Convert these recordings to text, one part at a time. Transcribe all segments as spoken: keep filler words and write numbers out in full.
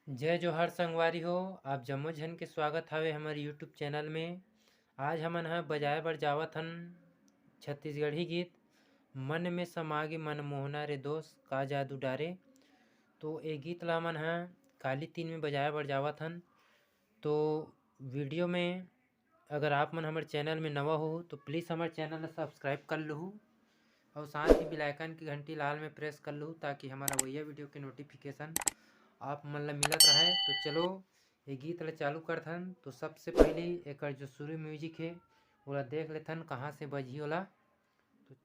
जय जोहार संगवारी हो, आप जम्मो झन के स्वागत हावे हमर YouTube चैनल में। आज हमन ह बजाए बर जावत हन छत्तीसगढ़ी गीत मन में समा गे मनमोहना रे दोस्त का जादू डारे। तो ए गीत ला हमन ह काली तीन में बजाए बर जावत हन। तो वीडियो में अगर आप मन हमर चैनल में नवा हो तो प्लीज हमर चैनल ला सब्सक्राइब कर लहू और साथ ही बेल आइकन की घंटी लाल में प्रेस कर लहू, ताकि हमारा वैया वीडियो के नोटिफिकेशन आप मन ला मिलत रहे। तो चलो ये गीत ला चालू करथन। तो सबसे पहले एकर जो शुरू म्यूजिक है ओला देख लेथन कहाँ से बजही ओला। तो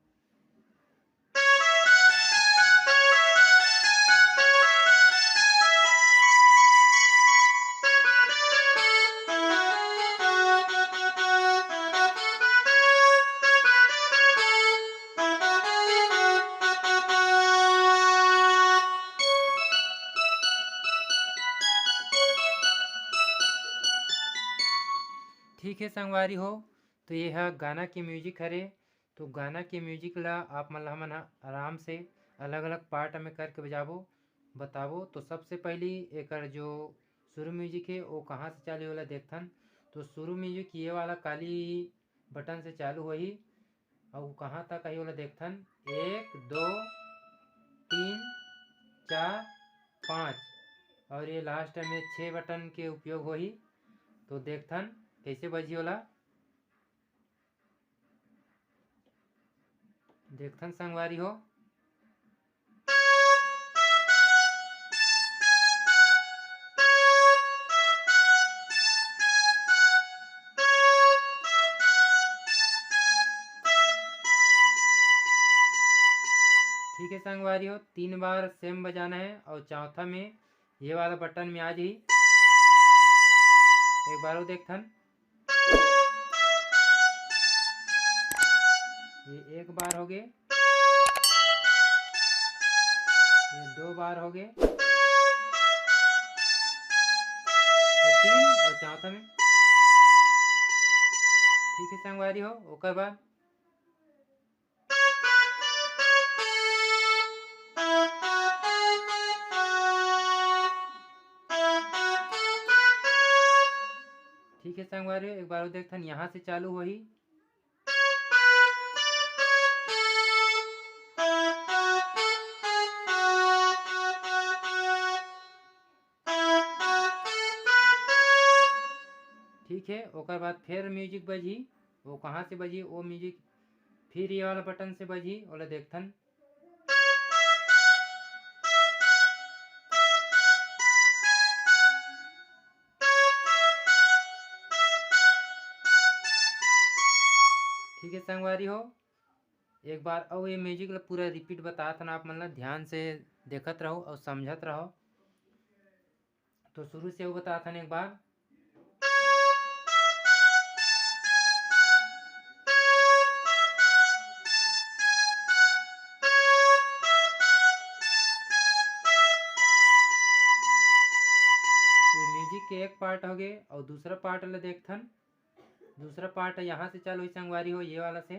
ठीक है संगवारी हो, तो ये ह गाना के म्यूजिक हरे। तो गाना के म्यूजिक ला आप मन ला हमन ह आराम से अलग-अलग पार्ट में करके बजाबो, बताबो। तो सबसे पहली एकर जो शुरू म्यूजिक है वो कहाँ से चालू होला देखथन। तो शुरू म्यूजिक ये वाला काली बटन से चालू होही और कहाँ तक आही ओला देखथन। एक, दो, तीन, चार, पाँच और ये लास्ट में छः बटन के उपयोग होही। तो देखथन कैसे बजही ओला। देखथन संगवारी हो। ठीक है संगवारी हो, तीन बार सेम बजाना है और चौथा में ये वाला बटन में आ जाही। एक बार वो देखथन, ये एक बार हो गए, ये दो बार हो गए, ये तीन और चौथा में। ठीक है संगवारी हो, ओकर बाद ठीक है संगवारी हो, एक बार देखथन यहाँ से चालू होही। ठीक है, ओकर बाद फिर म्यूजिक बजही। वो कहाँ से बजही? वो म्यूजिक फिर ये वाला बटन से बजही, ओला देखथन। ठीक है संगवारी हो, एक बार अउ ये म्यूजिक ला पूरा रिपीट बतात हन, आप मन ला ध्यान से देखत रहो और समझत रहो। तो शुरू से वो बतात हन एक बार। ये म्यूजिक के एक पार्ट हो गए और दूसरा पार्ट ला देखथन। दूसरा पार्ट यहाँ से चालू होही संगवारी हो, ये वाला से।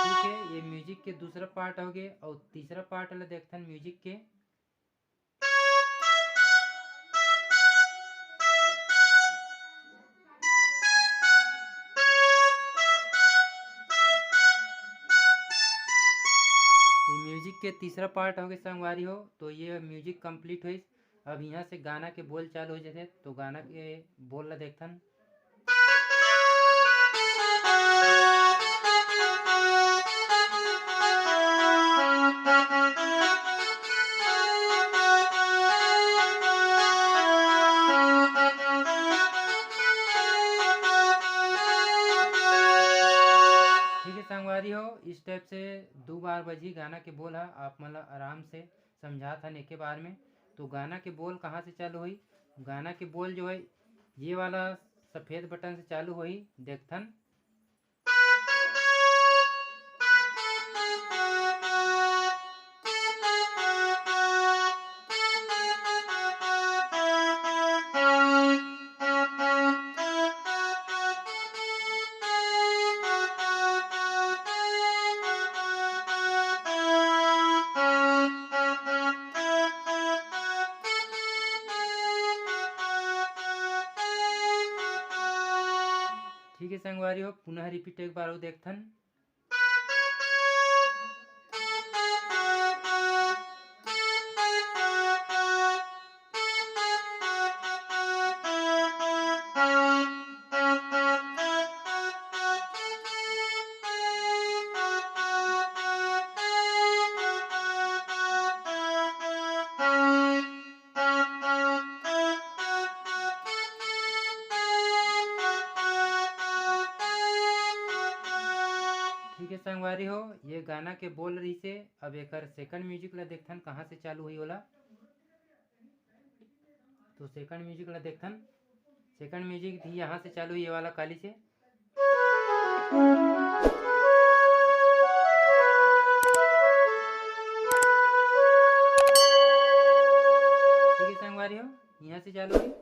ठीक है, ये म्यूजिक के दूसरा पार्ट हो गए और तीसरा पार्ट ला देखथन म्यूजिक के। ये म्यूजिक के तीसरा पार्ट हो गए संगवारी हो, तो ये म्यूजिक कंप्लीट होइस। अब यहाँ से गाना के बोल चालू हो जाथे, तो गाना के बोल ला देखथन। ठीक है संगवारी हो, इस टाइप से दो बार बजी गाना के बोल हा, आप मन ला आराम से समझात हन एके बार में। तो गाना के बोल कहाँ से चालू होही? गाना के बोल जो है ये वाला सफेद बटन से चालू होही, देखथन। ठीक है संगवारी हो, पुनः रिपीट एक बार अउ देखथन। ठीक है संगवारी हो, ये गाना के बोल रहिसे। अब एकर सेकंड म्यूजिक ला देखथन कहाँ से चालू होही ओला। तो सेकंड म्यूजिक ला देखथन। सेकंड म्यूजिक भी यहाँ से चालू होही, ये वाला काली से। ठीक है संगवारी हो, यहाँ से चालू होही।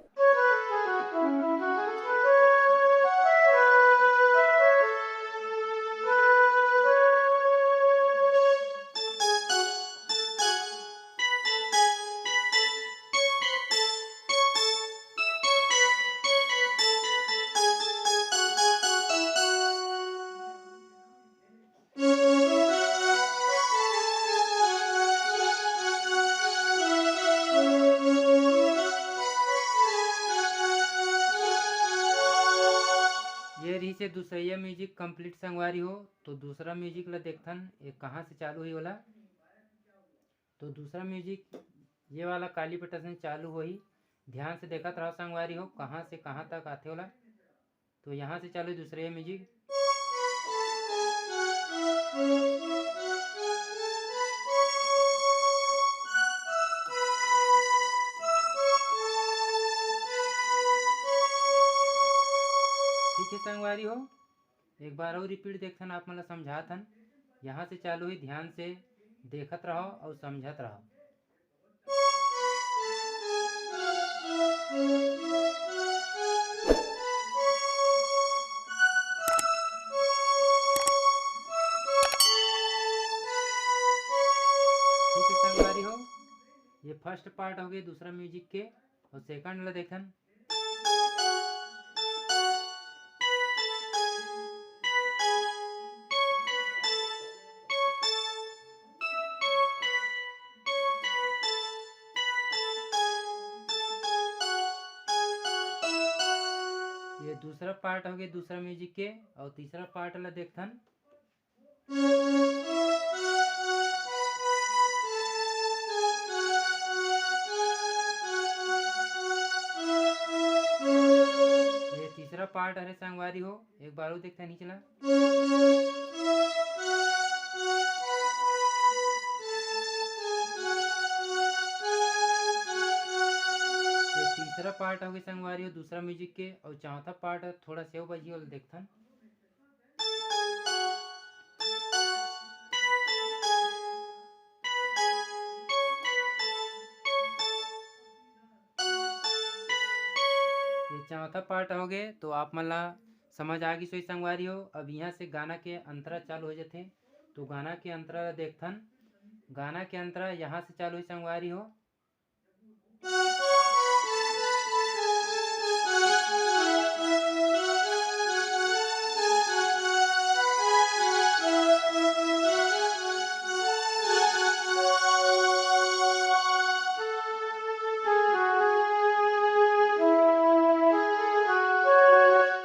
ये रहिसे दूसरइया म्यूजिक कंप्लीट संगवारी हो। तो दूसरा म्यूजिक ला देखथन, ये कहाँ से चालू होही ओला। तो दूसरा म्यूजिक ये वाला काली पट्टा से चालू होही। ध्यान से देखत रहो संगवारी हो, कहाँ से कहाँ तक आथे ओला। तो यहाँ से चालू दूसरे म्यूजिक। ठीक है संगवारी हो, एक बार अउ रिपीट देखथन, आप मन ला समझाथन। यहाँ से चालू होही, ध्यान से देखत रहो अउ समझत रहो। ठीक है संगवारी हो, ये फर्स्ट पार्ट हो गए दूसरा म्यूजिक के, और सेकंड ला देखन। ये दूसरा पार्ट हो गए दूसरा म्यूजिक के, और तीसरा पार्ट ला देखथन। ये तीसरा पार्ट हरे संगवारी हो, एक बार अउ देखथन, नीचे ला। ये तीसरा पार्ट हो गए संगवारी हो दूसरा म्यूजिक के, और चौथा पार्ट थोड़ा सेव बजी वाला देखथन। ये चौथा पार्ट हो गए, तो आप मन ला समझ आ गिस होही संगवारी हो। अब यहाँ से गाना के अंतरा चालू हो जाथे, तो गाना के अंतरा ला देखथन। गाना के अंतरा यहाँ से चालू होही संगवारी हो।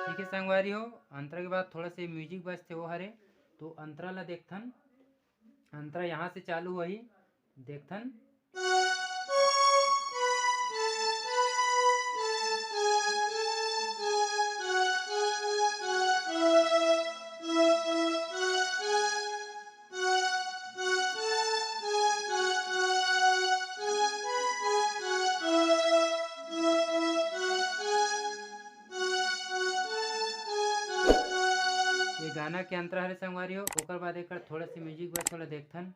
ठीक है संगवारी हो, अंतरा के बाद थोड़ा से म्यूजिक बजथे वो हरे, तो अंतरा ला देखथन। अंतरा यहाँ से चालू होही, देखथन। ये गाना के अंतरा हरे संगवारी हो, ओकर बाद एकर थोड़ा सी म्यूजिक बस, थोड़ा देखथन।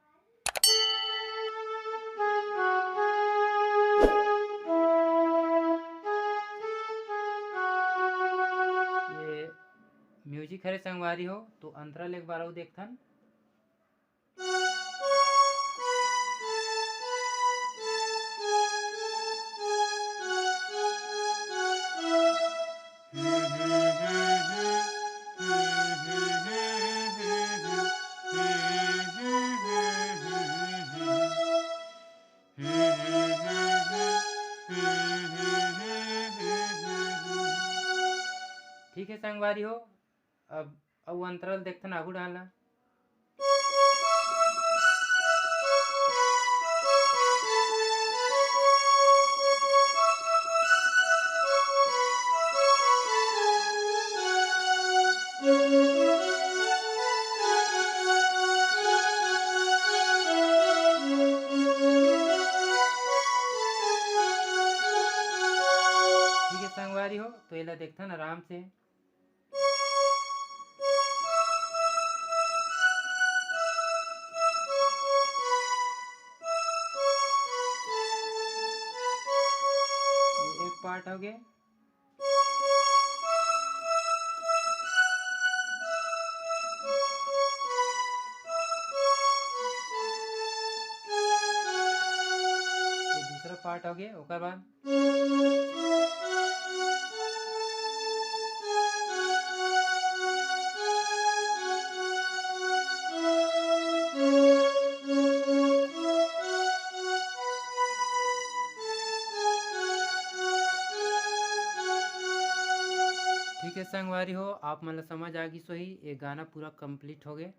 ये म्यूजिक हरे संगवारी हो, तो अंतरा ले एक बार अउ देखथन। संगवारी हो, अब अउ अंतरा ल देखथन आगू डाहर ला। ठीक है संगवारी हो, तो एला देखथन आराम से। ये एक पार्ट हो गया। ये दूसरा पार्ट हो गया। ओकर बाद ठीक है संगवारी हो, आप मन ला समझ आ गिस होही, ये गाना पूरा complete हो गए।